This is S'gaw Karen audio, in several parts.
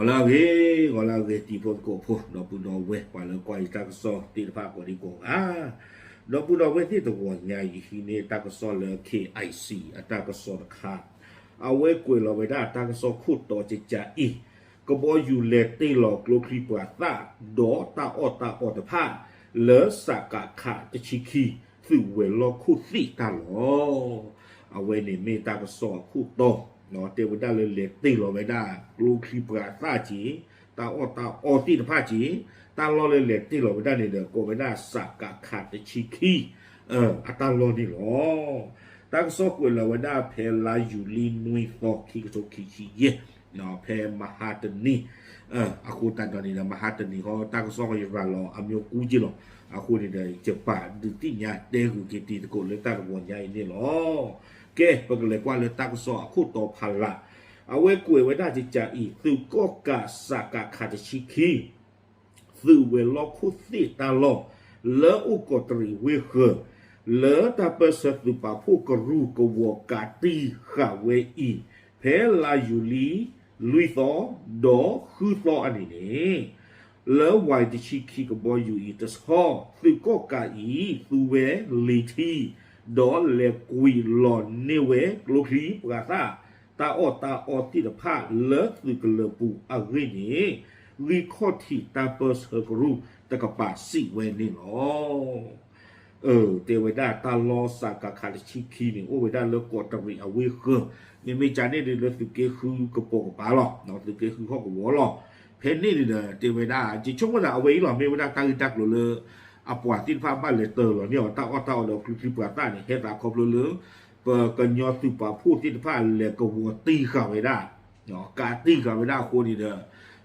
ဂီၤလၢအဂ့ၤ, ဂီၤလၢအဂ့ၤ တံၤဖိသကိးဖိ ဒီပုၢ်ဒီဝဲၢ် ပှၤလၢကွၢ်ယတၢ်ကစီၣ်သ့ၣ်တဖၣ်ကိးဒံကိးဂၤ, ဒီပုၢ်ဒီဝဲၢ်သ့ၣ်တဂီၤညါအံၤ ယဟံးန့ၢ်တၢ်ကစီၣ်လၢ KIC အတၢ်ကစီၣ်တခါ, အဝဲကွဲးလီၤဝဲဒၣ်တၢ်ကစီၣ်ခိၣ်တီကကးအံၤ, ကဘီယူၤလဲၤတ့ၢ်လီၤကျိချံပှၤသၣ် ဒီးတၢ်အီၣ်တၢ်အီတဖၣ် လၢစကခ တဆံခံ သုးဝဲၤလီၢ်ခိၣ်သ့ၣ်တၢ်လီၢ်. အဝဲန့ၣ်မ့ၢ်တၢ်ကစီၣ်အခိၣ်တီ, တဲဝဲဒၣ်လၢလဲၤတ့ၢ်လီၤဝဲဒၣ် ကျိချံပှၤသၣ်က့ၤ, တၢ်အီၣ်တၢ်အီသ့ၣ်တဖၣ်က့ၤ, တၢ်လီၢ်လၢလဲၤတ့ၢ်လီၤဝဲဒၣ်န့ၣ်ဒီး ကိးဝဲဒၣ်စကခ တဆံခံ အတၢ်လီၢ်န့ၣ်လီၤ. တၢ်ကစီၣ်ကွဲးလီၤဝဲဒၣ်ဖဲလါယူၤလံနွံသီ ခံကထိခံဆံယဲၢ်, ဖဲမဟါတနံၤ, အဃိသတးဒီးန့ၣ်ဒီး မဟါတနံၤဃီ တၢ်ကစီၣ်ကရၤလီၤအမျိုးကူက့ၤလီၤ. အဃိန့ၣ်ဒီး ယပာ်ဒုးသ့ၣ်ညါတဲဂုာ်က့ၤတံၤသကိးလၢတၢ်တဂီၤညါအံၤန့ၣ်လီၤ. ကဲ ပကလဲၤကွၢ်လၢတၢ်ကစီၣ်အခိၣ်တီဖးလး, အဝဲကွဲးဝဲဒၣ်ကကးအံၤ သုးကီၣ်ကးစကခ တဆံခံ သုးဝဲၤလီၢ်ခိၣ်သ့ၣ်တၢ်လီၢ် လၢအိၣ်ကီးတရံးဝ့ၢ်ဃၢၤ, လၢတၢ်ပၢၢ်ဆၢသုးပာ်ဖှိၣ်ကရူၢ်ကဝီၤကးတံၢ်ဃာ်ဝဲအံၤ, ဖဲလါယူၤလံ လွံၢ်သီ ဒီးဃုသီအနံၤန့ၣ်, လၢ ဝဲတဆံခံ ကဘီယူၤအံၤတဆီ သုးကီၣ်ကးအံၤ သူဝဲလံာ်ထံ ဒီးလဲၤကွံာ်လီၤန့ၢ်ဝဲကျိချံပှၤသၣ် တၢ်အီၣ်တၢ်အီသ့ၣ်တဖၣ်လၢသုးကလၢၤပူၤအဂ့ၢ်န့ၣ်, ဂံၢ်ခီၣ်ထံးတၢ်ပၢၢ်ဆၢကရူၢ်တကပၤစံးဝဲန့ၣ်လီၤ. တဲဝဲဒၣ်တၢ်လီၢ်စကခ တဆံခံန့ၣ် အိၣ်ဝဲဒၣ်လၢကီးတရံးအဝ့ၢ်ဃၢၤ, မ့မ့ၢ်ကန့ၣ်ဒီးလၢသုးက့ဃုကပိာ်ကပၤလီၤ, သုးက့ဃုဟီၣ်ကဝီၤလီၤ. ဖဲန့ၣ်န့ၣ်ဒီး တဲဝဲဒၣ် ယဆိကမိၣ်သးအဝဲအံၤလီၤ မ့ၢ်ဝဲဒၣ်တၢ်ဂ့ၢ်တၢ်ကျိၤလၢ အပှၤသ့ၣ်တဖၣ်ဘၣ်လဲၤတၢၤလီၤန့ၢ်အီၤ တၢ်အီၣ်တၢ်အီဒီးကျိချံပှၤသၣ်န့ၣ် ဟဲသးခီဖျိလၢ ပကညီသုးပာ်ဖှိၣ်သ့ၣ်တဖၣ်လဲၤကဝီၤတံၢ်ဃာ်ဝဲဒၣ်, ကးတံၢ်ဃာ်ဝဲဒၣ်အဃိန့ၣ်ဒီး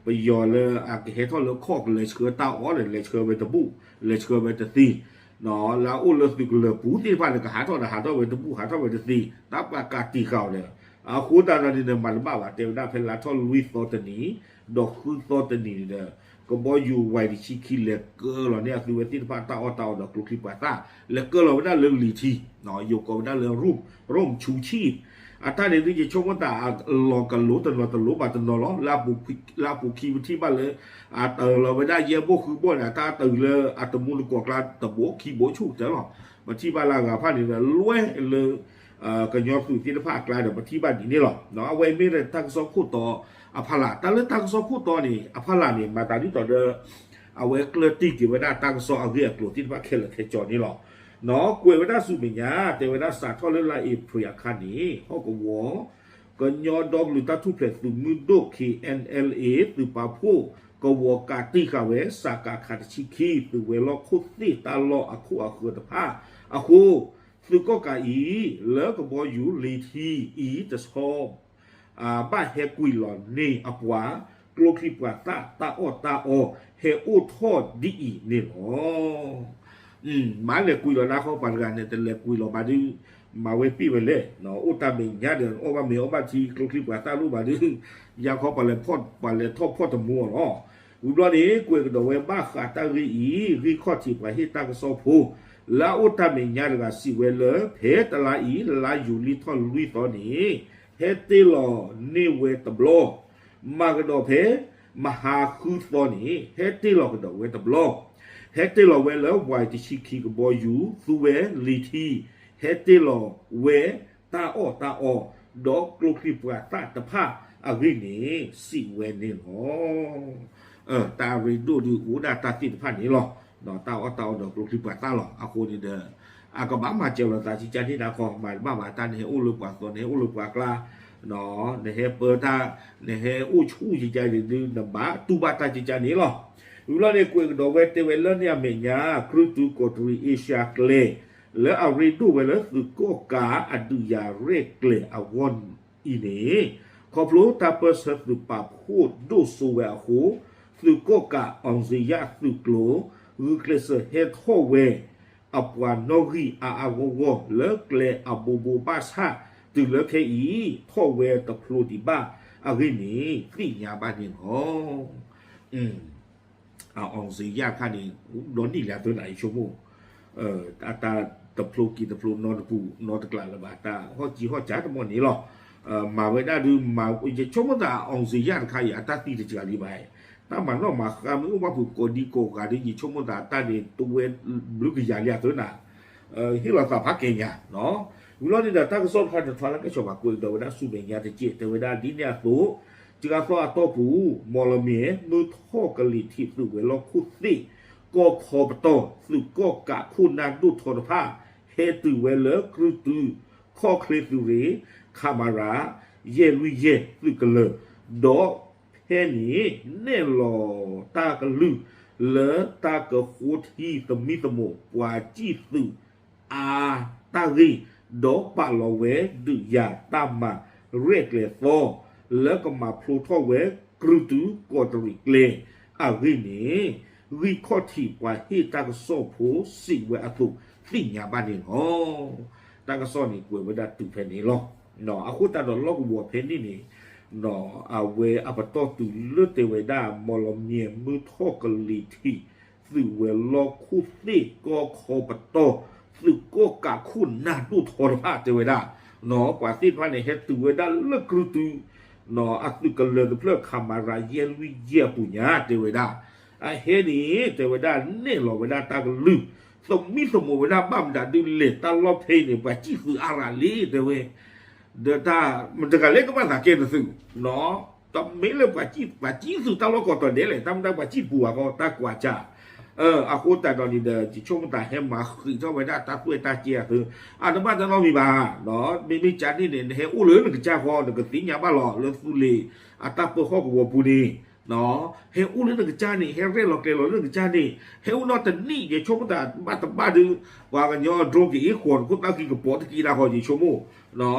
ပယီၤလၢအကဟဲထီၣ်လၢခီၣ်ကလဲၤဆှၢတၢ်အီၣ်ဒီး လဲၤဆှၢဝဲတဘူၣ် လဲၤဆှၢဝဲတသ့, လၢအအိၣ်လၢသုးကလၢၤပူၤသ့ၣ်တဖၣ်န့ၣ် ကဟးထီၣ်ဒီးဟးထီၣ်ဝဲတဘူၣ် ဟးထီၣ်ဝဲတသ့ တၢ်ပှၤကးတံၢ်ဃာ်အီၤဒီး, အဃိသတးဒီးန့ၣ်ဒီး မၤတဘၣ်ဘၣ် တဲဝဲဒၣ်ဖဲလါထီၣ်လွံၢ်သီတနံၤ ဒီးဃုသီတနံၤန့ၣ်ဒီး ကဘီယူၤ ဝဲတဆံခံ လဲၤကၢလီၤန့ၢ်အသုဝဲသ့ၣ်တဖၣ်တၢ်အီၣ်တၢ်အီဒီးကျိချံပှၤသၣ် လဲၤကၢလီၤဝဲဒၣ်လၢလံာ်ထံ, ယိၤကိးဝဲဒၣ်လၢ ရိၣ်ဆူဆံၣ်, အတၢ်န့ၣ်ဒုး ယဆိကမိၣ်သးအလီၤကလိတနီၤတလိၤဘၣ်တနီၤလီၤ, လၢအပူၤခံပထံၣ်ဘၣ်လၢ အတၢၤလီၤဝဲဒၣ်ယဲၢ်ဘိၣ်ဃုဘိၣ်န့ၣ် အတၢ်တၢၤလၢအတမူတကိးကျါတဘိခံဘိဆူၣ်ကတၢၢ်လီၤ. ပထံၣ်ဘၣ်လၢအဂၤဖၣ်န့ၣ်ဒီး လွဲၢ်လၢ ကညီသုးသ့ၣ်တဖၣ်အကျါဒီး ပထံၣ်ဘၣ်ဒ်န့ၣ်လီၤ. အဝဲမ့ၢ်တၢ်ကစီၣ်ခိၣ်တီအဖီလာ်, တၢ်လၢတၢ်ကစီၣ်ခိၣ်တီန့ၣ် အဖီလာ်န့ၣ် မၤသးဒ်သိးဒီး အဝဲကျၢၢ်တံၢ်က့ၤဝဲဒၣ်တၢ်ကစီၣ်အဂ့ၢ်အကျိၤသ့ၣ်တဖၣ်ခဲလၢာ်ခဲဆ့န့ၣ်လီၤ. ကွဲးဝဲဒၣ်ဆူမဲာ်ညါ တဲဝဲဒၣ်စးထီၣ်လၢလါအ့ဖြ့ၣ်အခါန့ၣ် ဟီၣ်ကဝီၤ ကညီဒီကလုာ်တၢ်ထူၣ်ဖျဲးသုးမုၢ်ဒိၣ် ခ့ၣ်အဲၣ်အဲၣ်လ်အ့ သုးပာ်ဖှိၣ် ကဝီၤကးတံၢ်ဃာ်ဝဲ စကခ တဆံခံ သုးဝဲၤလီၢ်ခိၣ်သ့ၣ်တၢ်လီၢ်အခိၣ်အဃၢၤတဖၣ်အဃိ သုးကီၣ်ကးအံၤ လၢကဘီယူၤလံာ်ထံအံၤတဆီ ဘၣ်ဟဲကွံာ်လီၤန့ၢ်အပှၤ ကျိချံပှၤသၣ်တၢ်အီၣ်တၢ်အီ ဟဲအိၣ်ထီၣ်ဒ်အံၤန့ၣ်လီၤ. မ့ၢ်လဲၤကွံာ်လီၤဒၣ်ဃီပှၤတဂၤန့ၣ် တလဲၤကွံာ်လီၤဘၣ်ဒုး မၤဝဲပ့ၢ်ဝဲလဲၣ်, အိၣ်တၢ်မဲာ်ညါဒီး အီၣ်ဘၣ်မ့ၤအီဘၣ်ထံ ကျိချံပှၤသၣ်လိၣ်ဘၣ်ဒုး ယါခီ ပှၤလဲၤထီၣ်ဖီၣ်တမူအီၤလီၤ. ဝံၤဘျီန့ၣ် ကွဲးကဒီးဝဲဘၣ်ဃးတၢ်ဂ့ၢ်အံၤ ဂံၢ်ခီၣ်ထံးပှၤဟ့ၣ်တၢ်ကစီၣ်ဖိ လၢအအိၣ်တၢ်မဲာ်ညါတဂၤစံးဝဲလၢ ဖဲတလါအံၤ လါယူၤလံထီၣ်လွံၢ်သီန့ၣ် ဟဲတ့ၢ်လီၤန့ၢ်ဝဲတဘျီ မၤကဒီးဖဲ မဟါဃုသီန့ၣ် ဟဲတ့ၢ်လီၤကဒီးဝဲတဘျီ, ဟဲတ့ၢ်လီၤဝဲလၢ ဝဲတဆံခံ ကဘီယူၤ သူဝဲလံာ်ထံ ဟဲတ့ၢ်လီၤဝဲတၢ်အီၣ်တၢ်အီ ဒီးကျိချံပှၤသၣ်တဖၣ်အဂ့ၢ်န့ၣ် စံးဝဲန့ၣ်လီၤ. တၢ်ရ့ဒိၣ်ဒုးအိၣ်ဒၣ်တၢ်သ့ၣ်တဖၣ်န့ၣ်လီၤ. တၢ်အီၣ်တၢ်အီဒီးကျိချံပှၤသၣ်လီၤ. အဃိန့ၣ်ဒီး အကဘၣ်မၤစၢၤလိာ်သးကကန့ၣ်ဒၣ်ခီ မၤတဘၣ်ဘၣ် တၢ်နဟဲအိၣ်လၢပှၤသီ နဟဲအိၣ်လၢပှၤကျါ နဟဲပၢတၢ် နဟဲအိၣ်ဆူၣ်ကကန့ၣ်ဒုး နဘၣ်တူၢ်ဘၣ်တၢ်ကကန့ၣ်လီၤ. ဝံၤဘျီန့ၣ် ကွဲးကဒီးဝဲတဲဝဲလၢန့ၣ်အမဲာ်ညါ ကြုးတုၤကီးတရံးအ့ရှါကျဲ လၢအရ့ဒိၣ်ဝဲလၢသုးကီၣ်ကးအဒုးယၤရဲၣ်ကျဲၤအဂီၢ်အံၤန့ၣ် ခီဖျိတၢ်ပၢၢ်ဆၢသုးပာ်ဖှိၣ်ဒိၣ်စိဝဲအဃိ သုးကီၣ်ကး အောင်ဇေယျ သုးကျိၤ ဂုာ်ကျဲးစၢးဟဲထီၣ်ဝဲ အပှၤနီၣ်ဂံၢ်အါအါဂီၢ်ဂီၢ် လၢကျဲအဘိဘိဘၣ်ဆၣ် တုၤလၢခဲအံၤ ထီၣ်ဝဲတဖျိဒံးဘၣ်အဂ့ၢ်န့ၣ် သ့ၣ်ညါဘၣ်န့ၣ်လီၤ. အောင်ဇေယျ ခါန့ၣ် ဒီနံၣ်လၢအသၢနၤ ယဆိကမိၣ် အတၢ်တဖျိက့ၤတဖျိနီတပူၤနီတကျးလၢၤဘၣ် တၢ်ဟီၣ်ကံဟီၣ်ကၢတမီၢ်န့ၣ်လီၤ. မၤဝဲဒၣ်ဒုး ယဆိကမိၣ်သး အောင်ဇေယျ တခါအံၤ အတၢ်သံတစှၤလံဘၣ်, တၢ်မၤနီၣ်မၤဃါမ့ၢ်အိၣ်ဘၣ်ဖုးကိးဒံကိးဂၤဒုး ယဆိကမိၣ်သးတၢ်န့ၣ် တဝဲဘျုးကယၤလံအသိးနၤ ဟ့ၣ်လီၤသးဖးကဲညါ, ဝံၤလီၤန့ၣ်ဒီး တၢ်ကစီၣ်တခါန့ၣ် ထီလၢကဲဆီၣ်ဘၣ်ကွဲးဒီးဝဲဒၣ်ဆူမဲာ်ညါတက့ၢ် တဲဝဲဒၣ်ဒ်န့ၣ်အသိး, စှၤသီအတီၢ်ပူၤ မီၣ်လမၠဲၣ်မုၢ်ထီၣ်ကလံၤထံးသုးဝဲၤလီၢ်ခိၣ်သ့ၣ် ကီၢ်ခီပတီၢ် သုးကီၣ်ကးခိၣ်နၢ်ဒိၣ်ထီတဖၣ် ဟဲတုၤဝဲလၢကြုၢ်တု ခီၣ်ချ့သုးရ့ၣ် ခမရ ယဲၢ်လွံၢ်ယဲၢ် သုးကလၢၤ, ဒီးဖဲန့ၣ်နဲၣ်လီၤတၢ်ကလုၢ် လၢတၢ်ကဃိထံသမံသမိးပှၤစံၣ်သုးအါတၢ်ဂ့ၢ်, ဒီးပာ်လီၤဝဲဒုးယၤတၢ်မၤရဲၣ်ကျဲၤသီ လၢကမၤဖျိထီၣ်ဝဲကြုၢ်တုကီးတရံးကျဲအဂ့ၢ်န့ၣ် ဂံၢ်ခီၣ်ထံးပှၤဟ့ၣ်တၢ်ကစီၣ်ဖိစံးဝဲအသိးသ့ၣ်ညါဘၣ်န့ၣ်လီၤ. တၢ်ကစီၣ်န့ၣ်ကွဲးဝဲဒၣ်တုၤဖဲန့ၣ်လီၤ. အဃိသတးဒီးလီၢ်ကဝီၤဖဲန့ၣ်န့ၣ် အဝဲအပတီၢ်တုၤလၢတဲဝဲဒၣ် မီၣ်လမၠဲၣ်မုၢ်ထီၣ်ကလံၤထံး သုးဝဲၤလီၢ်ခိၣ်သ့ၣ်ကီၢ်ခီပတီၢ် သုးကီၣ်ကးခိၣ်နၢ်ဒိၣ်ထီတဖၣ်တဲဝဲဒၣ် ပှၤသ့ၣ်တဖၣ်န့ၣ် ဟဲတုၤဝဲဒၣ်လၢကြုၢ်တု အသုးကလၢၤတဖျၢၣ် ခမရ ယဲၢ်လွံၢ်ယဲၢ်အပူၤညါတဲဝဲဒၣ်, အဟဲန့ၣ် တဲဝဲဒၣ်နဲၣ်လီၤဝဲဒၣ်တၢ်ကလုၢ် သမံသမိးဝဲဒၣ်ဘၣ်မတၤဒုးလဲၤတၢ်လီၢ်ဖဲအံၤန့ၣ် ပှၤစံၣ်သုးအါရၤလံတဲဝဲ, ဒီးတၢ်မတၤတဂၤလဲၣ်ကဘၣ်သးကဲနသုး, တမ့ၢ်လၢပှၤစံၣ်သုးတၢ်လီၢ်ကိးတီၤဒဲးလဲၣ် တၢ်မတၤပှၤစံၣ်ပူၤအဂီၢ်တၢ်ကွၢ်စၢ်, အဃိသတးဒီးန့ၣ်ဒီး ယဆိကမိၣ်သးဟဲမၤဃံးထီၣ်ဝဲဒၣ်တၢ်ကွဲးတၢ်ကဲအသုး အတဘၣ်တၢ်နီတမံၤဘၣ်, မ့မ့ၢ်ကန့ၣ်န့ၣ် နဟဲအိၣ်လၢနကစၢ်ဃီ နကသ့ၣ်ညါဘၣ်လီၤ လၢသူလ့ၤအတၢ်ပၢဟီၣ်ကဝီၤပူၤန့ၣ် ဟဲအိၣ်လၢနကစၢ်န့ၣ် ဟဲရဲၣ်လီၤကျဲၤလီၤလၢနကစၢ်န့ၣ် ဟဲအိၣ်နီတနံၣ် ယဆိကမိၣ်သးဘၣ်တဘၣ်ဒုး ပှၤကညီ drone က့ၤအ့ၣ်ဃီၤနခိၣ်သၣ်ဃံကပီၤတက့ၢ်ဒၣ်ဃီ ယဆိကမိၣ်,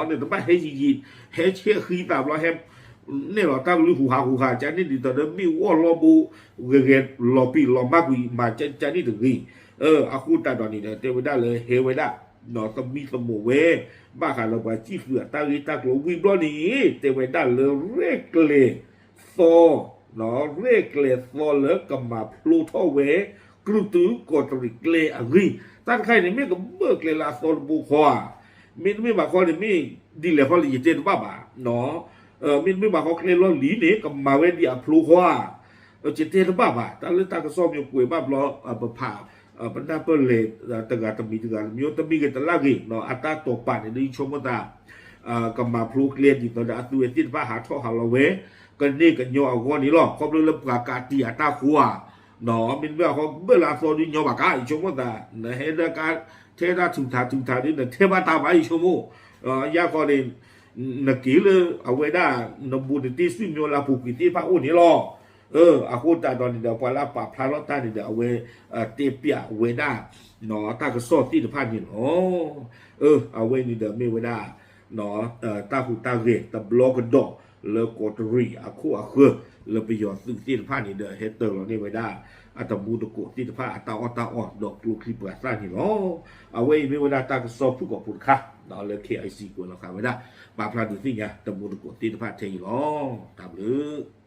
နတဘၣ်ဟဲယံာ်ယံာ် ဟဲဆဲးဃံသးဘျီဟဲ နဲၣ်လီၤတၢ်ကလုၢ်ဟူးဟးဟူးဟး ကန့ၣ်ဒ်သိးဒီးမ့ၢ်ဝီၢ်လီၤဘိ ဂဲၤဂဲၤလီၤပံာ်လီၤမၢ်ကွံာ် မၤကန့ၣ်တဂ့ၤ, အဃိသတးဒီးန့ၣ်ဒီး တဲဝဲဒၣ်လၢဟဲဝဲဒၣ် သမံသမိးဝဲ ဘၣ်ဃးဒီးပှၤစံၣ်သုးအတၢ်ဂ့ၢ်တၢ်ကျိၤဝံၤဘျီန့ၣ် တဲဝဲဒၣ်လၢရဲၣ်ကျဲၤသီ ရဲၣ်ကျဲၤသီလၢကမၤဖျိထီၣ်ဝဲ ကြုၢ်တုကီးတရံးကျဲအဂ့ၢ်, တၢ်တခါအံၤန့ၣ် မ့ၢ်ကဘၢၣ်ကျဲလၢအသီတဘိဃီဧါ, မ့တမ့ၢ်ဘၣ်ဃီန့ၣ် မ့ၢ်ဒ်လဲၣ်ဃီလၢယတဲတဘၣ်ဘၣ်, မ့တမ့ၢ်ဘၣ်ဃီကျဲလီၢ်လံၤန့ၣ် ကမၤဝဲဒ်အဖျိဃီဧါ ယတဲတဘၣ်ဘၣ်, တၢ်လၢတၢ်ကစီၣ်မ့ၢ်ကွဲးဘၣ်ဘျီ ပဖး ပနၢ်ပၢၢ်လဲၤ တဂၤတမံၤတဂၤတမံၤ တမံၤဂ့ၤတလၢ်ဂ့ၤ အတၢ်တိာ်ပာ်န့ၣ် ဒ်ယဆိကမိၣ်သး ကမၤဖျိကျဲဒ်သိးဒီးအသုဝဲသ့ၣ်တဖၣ်ဟးထီၣ်ဟးလီၤဝဲ ကန့ၢ်ကညီအဂီၢ်န့ၣ်လီၤ. ခီဖျိလၢပှၤကးတံာ်အတၢ်ဃိဧါ, မ့တမ့ၢ်အဃိဘၢၣ်လၢအသီဒုးညီဘၣ်ကါ ယဆိကမိၣ်သး နဟဲဒၣ်ကါ ထဲတၢ်ထူၣ်ထါထူၣ်ထါဒုး နထဲဘၣ်တၢ်ဘၣ် ယဆိကမိၣ်, ယၤဃီန့ၣ် နက့ၤလၢအဝဲဒၣ် နဘူးနတံၢ် ဆွေမျိုးလၢအပူၤကွံာ်သ့ၣ်တဖၣ်အိၣ်န့ၣ်လီၤ. အဃိသတးဒီးန့ၣ်ဒီး ပှၤလၢအပာ်ဖျါထီၣ်တၢ်န့ၣ်ဒီး အဝဲတဲပျးဝဲဒၣ် တၢ်ကစီၣ်သ့ၣ်တဖၣ်န့ၣ်လီၤ. အဝဲန့ၣ်ဒီးမ့ၢ်ဝဲဒၣ် တၢ်ဟူးတၢ်ဂဲၤတဘျီကဒီး လၢကီးတရံးအခိၣ်အဃၢၤ လၢပယီၤသုးသ့ၣ်တဖၣ်န့ၣ်ဒီး ဟဲတၢၤလီၤန့ၢ်ဝဲဒၣ် အတမူတကိးသ့ၣ်တဖၣ်အတၢ်အီၣ်တၢ်အီဒီးကျိချံပှၤသၣ်န့ၣ်လီၤ. အဝဲအံၤမ့ၢ်ဝဲဒၣ်တၢ်ကစီၣ်ဖုၣ်ကိာ်ဖိတခါ လၢ K I C ကွဲးလီၤဃာ်ဝဲဒၣ် ပာ်ဖျါဒုးသ့ၣ်ညါတမူတကိးသ့ၣ်တဖၣ်ထဲအံၤလီၤ. တၢ်ဘျုး